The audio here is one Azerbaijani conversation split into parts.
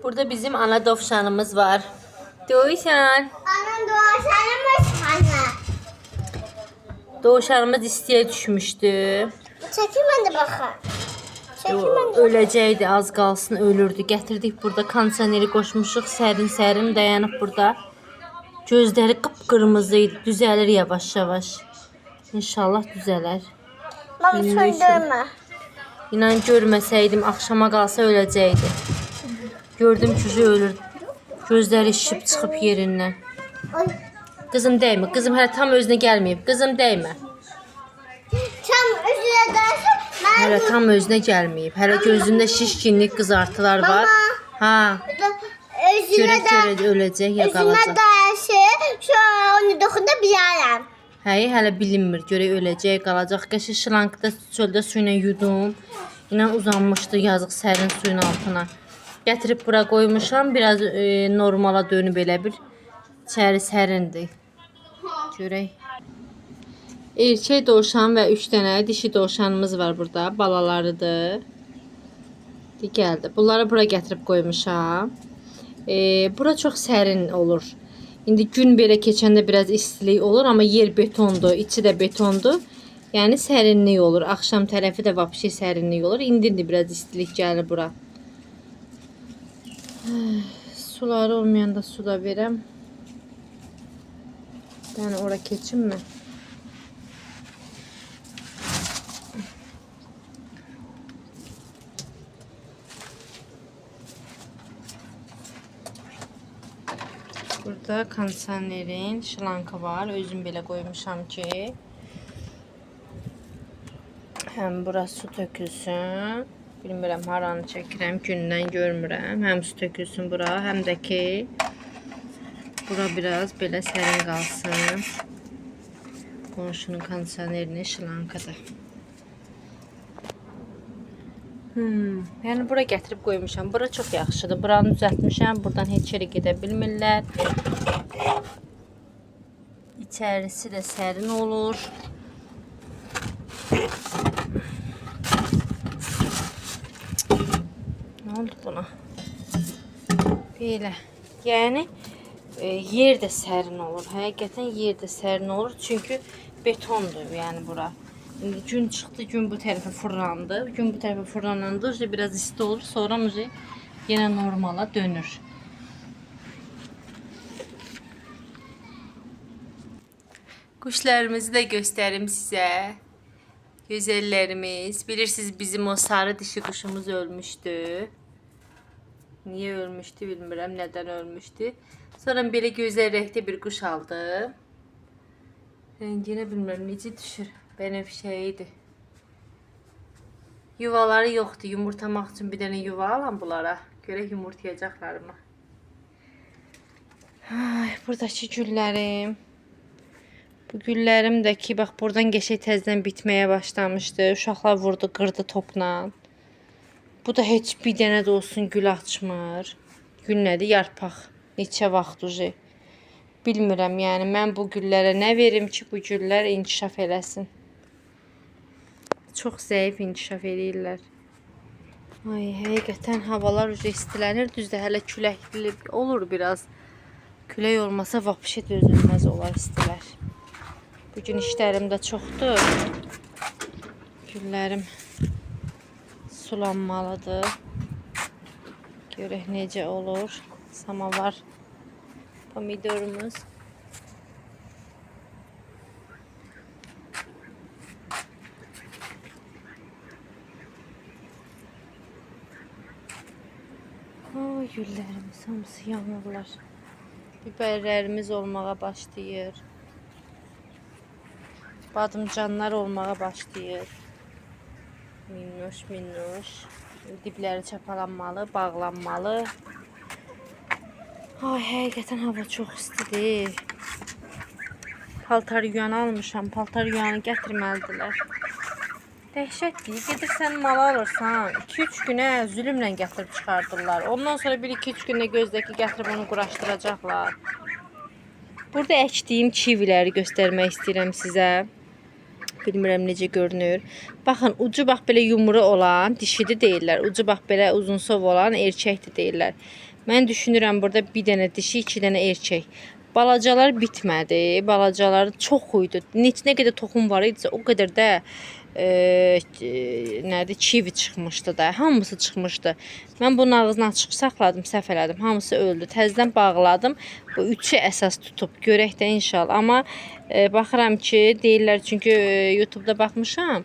Burada bizim ana dovşanımız var. Dovşan. Ana dovşanımız ana. Dovşanımız istiyə düşmüşdü. Çəkin baxın. Çəkin mən də. Öləcəkdi, az qalsın ölürdü. Gətirdik burada kondisioneri qoşmuşuq, sərin-sərin dayanıb burada. Gözləri qıpqırmızı idi. Düzəlir yavaş-yavaş. İnşallah düzələr. Mama söndürmə. İnan görməsəydim axşama qalsa öləcəkdi. Gördüm ki, ölür. Gözləri şişib çıxıb yerindən. Ay. Qızım dəymə. Qızım hələ tam özünə gəlməyib. Qızım dəymə. Tam üzünə dərsə mən Hələ tam özünə gəlməyib. Hələ gözündə şişkinlik, qızartılar var. Mama. Ha. Özünə Görək də görək öləcək ya özünə qalacaq. dərsə şu an onu doxunda bilərəm. Həyi hələ bilinmir. Görək öləcək, qalacaq. Qəşə şlankda çöldə su ilə yudum. İnan uzanmışdı yazıq sərin suyun altına. Gətirib bura qoymuşam. Biraz normala dönüb elə bir. İçəri sərindir. Görək. Erkək dovşan və 3 dənə dişi dovşanımız var burada. Balalarıdır. Gəldi. Bunları bura gətirib qoymuşam. Bura çox sərin olur. İndi gün belə keçəndə biraz istilik olur, amma yer betondur, içi də betondur. Yəni sərinlik olur. Axşam tərəfi də vapşe sərinlik olur. İndi biraz istilik gəlir bura. Suları olmayanda su da verəm. Yəni ora keçim mi? Burada kondisionerin şlankı var. Özüm belə qoymuşam ki, həm bura su tökülsün. Bilmirəm haranı çəkirəm, gündən görmürəm. Həm su tökülsün bura, həm də ki bura biraz belə sərin qalsın. Qonşunun kondisionerinin şlankıdır. Yəni bura gətirib qoymuşam. Bura çox yaxşıdır. Buranı düzəltmişəm. Buradan heç yerə gedə bilmirlər. İçərisi də sərin olur. Nə oldu buna? Belə. Yəni yer də sərin olur. Həqiqətən yer də sərin olur. Çünki betondur yəni bura. İndi gün çıxdı, gün bu tərəfə fırlandı. Gün bu tərəfə fırlananda işte biraz isti olur. Sonra yenə normala dönür. Quşlarımızı da göstərim sizə. Güzellerimiz. Bilirsiniz bizim o sarı dişi quşumuz ölmüşdü. Niye ölmüşdü bilmirəm, nədən ölmüşdü. Sonra belə gözəl rəngdə bir quş aldım. Rəngini bilmirəm necə düşür. Bənövşəyi idi. Yuvaları yoxdur. Yumurtamaq üçün bir dənə yuva alam bunlara. Görək yumurtlayacaqlar mı? Ay, buradakı güllərim. Bu güllərim də ki, bax buradan qəşəng təzədən bitməyə başlamışdı. Uşaqlar vurdu, qırdı topla. Bu da heç bir dənə də olsun gül açmır. Gül nədir? Yarpaq. Neçə vaxt uje. Bilmirəm, yəni mən bu güllərə nə verim ki, bu güllər inkişaf eləsin. Çox zəif inkişaf eləyirlər. Ay, həqiqətən havalar uje istilənir. Düzdür, hələ küləkli olur biraz. Külək olmasa vapşe dözülməz olar istilər. Bugün işlərim də çoxdur. Güllərim sulanmalıdır. Görək necə olur. Samovar pomidorumuz. Ay, güllərimiz hamısı yanırlar. Biberlərimiz olmağa başlayır. Badımcanlar olmağa başlayır. Minnoş minnoş. Dibləri çapalanmalı, bağlanmalı. Ay, həqiqətən hava çox istidir. Paltar yuyanı almışam. Paltar yuyanı gətirməlidirlər. Dəhşətdir. Gedirsən mal alırsan, 2-3 günə zülmlə gətirib çıxardırlar. Ondan sonra 1-2-3 gündə gözlə ki, gətirib onu quraşdıracaqlar. Burada əkdiyim kiviləri göstərmək istəyirəm sizə. Bilmirəm necə görünür. Baxın, ucu bax belə yumru olan dişidir deyirlər. Ucu bax belə uzunsov olan erkəkdir deyirlər. Mən düşünürəm burada bir dənə dişi, iki dənə erkək. Balacalar bitmədi. Balacalar çox idi. Nə qədər toxum var idisə, o qədər də nədir, kivi çıxmışdı da. Hamısı çıxmışdı. Mən bunun ağzını açıq saxladım, səhv elədim. Hamısı öldü. Təzədən bağladım. Bu üçü əsas tutub. Görək də inşallah. Amma baxıram ki, deyirlər çünki YouTube-da baxmışam.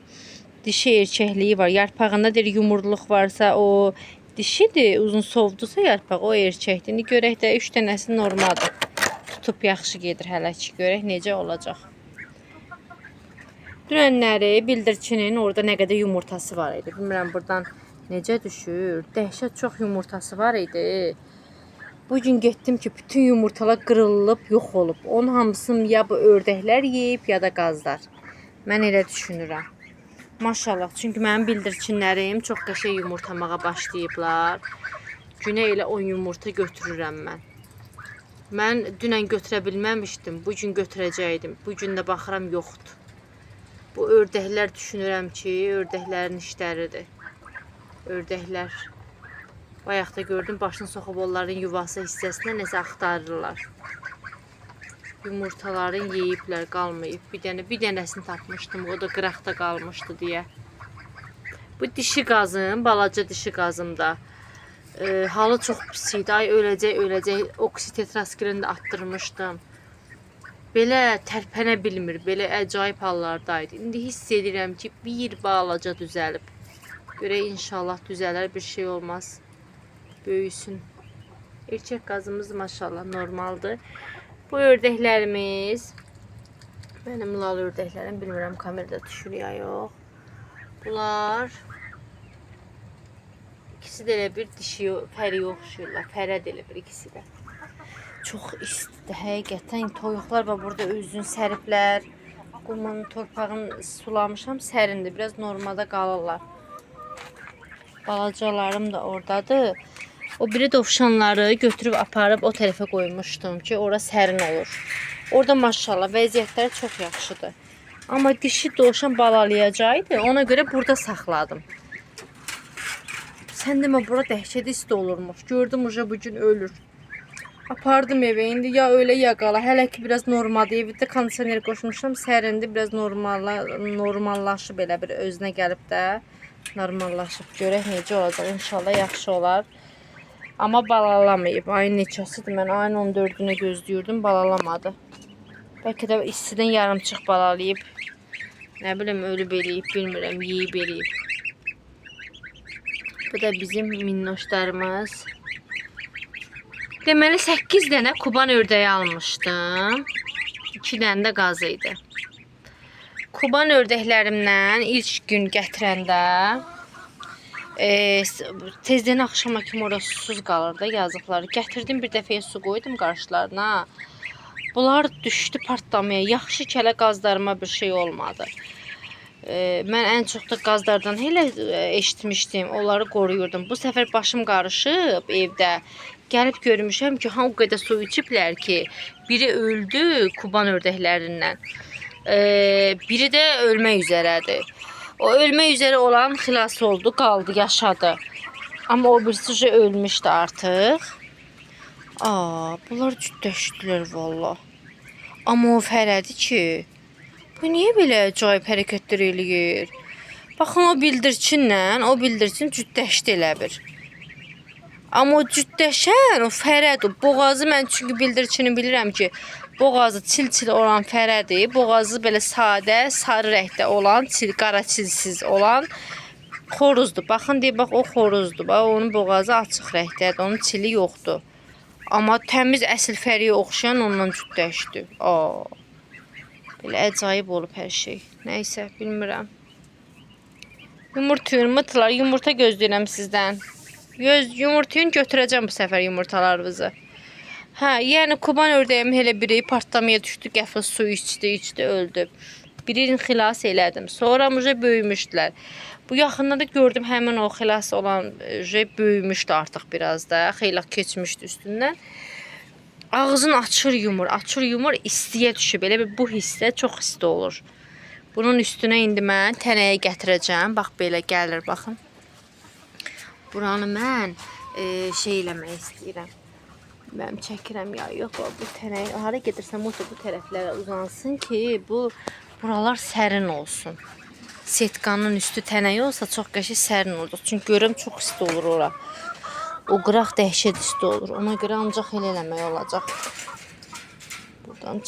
Dişi erkəkliyi var. Yarpağında deyir yumurluq varsa o dişidir, uzun sovdursa yarpaq o erkəkdir. İndi görək də 3 dənəsi normaldır. Tutub yaxşı gedir hələ ki. Görək necə olacaq. Dünənləri bildirçinin orada nə qədər yumurtası var idi. Bilmirəm burdan necə düşür. Dəhşət çox yumurtası var idi. Bu gün getdim ki, bütün yumurtalar qırılıb, yox olub. Onun hamısını ya bu ördəklər yeyib, ya da qazlar. Mən elə düşünürəm. Maşallah, çünki mənim bildirçinlərim çox qəşəng yumurtamağa başlayıblar. Günə elə 10 yumurta götürürəm mən. Mən dünən götürə bilməmişdim, bu gün götürəcəkdim. Bu gün də baxıram yoxdur. Bu ördəklər düşünürəm ki, ördəklərin işləridir. Ördəklər. Bayaq da gördüm, başını soxub onların yuvası hissəsinə nəsə axtarırlar. Yumurtaların yeyiblər, qalmayıb. Bir dənə, bir dənəsini tapmışdım, o da qıraqda qalmışdı deyə. Bu dişi qazım, balaca dişi qazım da. Halı çox pis idi. Ay öləcək, öləcək. Oksitetraskilini də atdırmışdım. Belə tərpənə bilmir, belə əcaib hallardaydı. İndi hiss edirəm ki, bir balaca düzəlib. Görək inşallah düzələr, bir şey olmaz. Böyüsün. Erkək qazımız maşallah normaldır. Bu ördəklərimiz mənim lal ördəklərim, bilmirəm kamerada düşür ya yox. Bunlar ikisi də elə bir dişi fəriyə oxşayırlar. Fərəd elə bir ikisi də. Çox istidir həqiqətən. Toyuqlar var burada özünü səriblər. Qumun, torpağın sulamışam, sərindir. Biraz normada qalırlar. Balacalarım da oradadır. O biri dovşanları götürüb aparıb o tərəfə qoymuşdum ki, ora sərin olur. Orada maşallah vəziyyətləri çox yaxşıdır. Amma dişi dovşan balalayacaqdı. Ona görə burada saxladım. Sən demə bura dəhşət isti olurmuş. Gördüm uca bu gün ölür. Apardım evə. İndi ya ölə ya qala. Hələ ki biraz normaldır. Evdə kondisioner qoşmuşam. Sərindir. Biraz normallaşıb elə bir özünə gəlib də normallaşıb. Görək necə olacaq. İnşallah yaxşı olar. Amma balalamayıb. Ayın neçəsidir? Mən ayın 14-ünə gözləyirdim. Balalamadı. Bəlkə də istidən yarımçıq balalayıb. Nə bilim ölüb eləyib, bilmirəm, yeyib eləyib. Bu da bizim minnoşlarımız. Deməli 8 dənə Kuban ördəyi almışdım. 2 dənə də qazı idi. Kuban ördəklərimdən ilk gün gətirəndə tezdən axşama kimi ora susuz qalır da yazıqlar. Gətirdim bir dəfəyə su qoydum qarşılarına. Bunlar düşdü partlamaya. Yaxşı ki hələ qazlarıma bir şey olmadı. Mən ən çox da qazlardan elə eşitmişdim. Onları qoruyurdum. Bu səfər başım qarışıb evdə. Gəlib görmüşəm ki, ha o qədər su içiblər ki, biri öldü Kuban ördəklərindən. Biri də ölmək üzərədir. O ölmək üzərə olan xilas oldu, qaldı, yaşadı. Amma o birisi ölmüşdü artıq. Aa, bunlar cüddəşdilər valla. Amma o fərədi ki, bu niyə belə əcaib hərəkətlər eləyir? Baxın o bildirçinlə, o bildirçin cüddəşdi elə bir. Amma o cüddəşən, o fərəd, o boğazı mən çünki bildirçini bilirəm ki, boğazı çil-çil olan fərədir. Boğazı belə sadə, sarı rəngdə olan, çil, qara çilsiz olan xoruzdur. Baxın deyə bax o xoruzdur. Bax onun boğazı açıq rəngdədir, onun çili yoxdur. Amma təmiz əsl fəriyə oxşayan ondan cüddəşdi. Aa. Belə əcaib olub hər şey. Nəysə, bilmirəm. Yumurtuyun, mıtlar, yumurta gözləyirəm sizdən. Yumurtayın götürəcəm bu səfər yumurtalarınızı. Hə, yəni Kuban ördəyimin elə biri partlamaya düşdü, qəfil su içdi, içdi, öldü. Birini xilas elədim. Sonra muje böyümüşdülər. Bu yaxınlarda gördüm həmin o xilas olan uje böyümüşdü artıq biraz da. Xeyli keçmişdi üstündən. Ağzını açır yumur, açır yumur, istiyə düşüb. Elə bir bu hissə çox isti olur. Bunun üstünə indi mən tənəyə gətirəcəm. Bax belə gəlir, baxın. Buranı mən şey eləmək istəyirəm. Mən çəkirəm ya yox, bu tənəyi hara gedirsən o bu tərəflərə uzansın ki, bu buralar sərin olsun. Setkanın üstü tənəyi olsa çox qəşəng sərin olacaq. Çünki görürəm çox isti olur ora. O qıraq dəhşət isti olur. Ona görə ancaq elə eləmək olacaq. Buradan.